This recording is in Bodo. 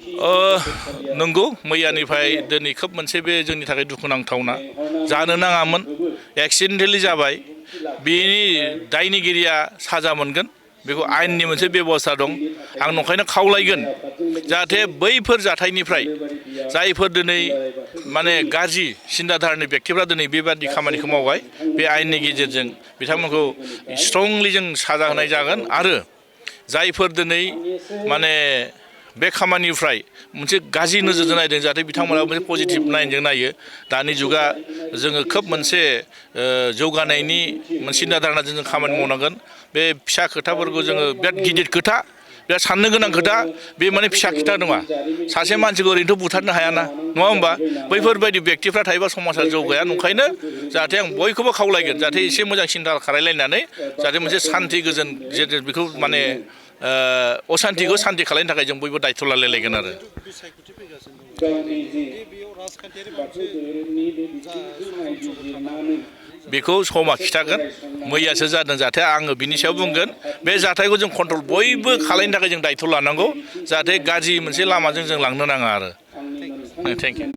नंगौ मैयानिफ्राय दिनै खोब मोनसे बे जोंनि थाखाय दुखुनांथावना जानो नाङामोन एक्सिडेन्टेलि जाबाय बेनि दायनिगिरिया साजा मोनगोन बेखौ आयेननि मोनसे बेबस्था दं आं नंखायनो खावलायगोन जाहाथे बैफोर जाथायनिफ्राय जायफोर दिनै माने गाज्रि सिन्ताधारानि बेक्तिफ्रा दिनै बेबादि खामानिखौ मावबाय बे आयेननि गेजेरजों बिथांमोनखौ स्ट्रंलि जों साजा होनाय जागोन आरो जायफोर दिनै माने बे खामानिफ्राय मोनसे गाज्रि नोजोरजों नायदों जाहाथे बिथांमोना मोनसे पजिटिभ नायजों नायो दानि जुगा जोङो खोब मोनसे जौगानायनि मोनसे सिन्ताधाराजों जों खामानि मावनांगोन बे फिसा खोथाफोरखौ जोङो बिराद गिदिर खोथा बिराद साननो गोनां खोथा बे माने फिसा खोथा नङा सासे मानसिखौ ओरैनोथ' बुथारनो हायाना नङा होमबा बैफोरबायदि बेक्तिफ्रा थायोबा समाजा जौगाया नंखायनो जाहाथे आं बयखौबो खावलायगोन जाहाथे एसे मोजां सिन्ता खालायलायनानै जाहाथे मोनसे सान्ति गोजोन जेरै बेखौ माने असान्तिखौ सान्ति खालामनो थाखाय जों बयबो दायथ' लालायलायगोन आरो बेखौ समा खिथागोन मैयासो जादों जाथाया आङो बिनि सायाव बुंगोन बे जाथायखौ जों कन्ट्रल बयबो खालामनो थाखाय जों दायथ' लानांगौ जाहाथे गाज्रि मोनसे लामाजों जों लांनो नाङा आरो थेंक इउ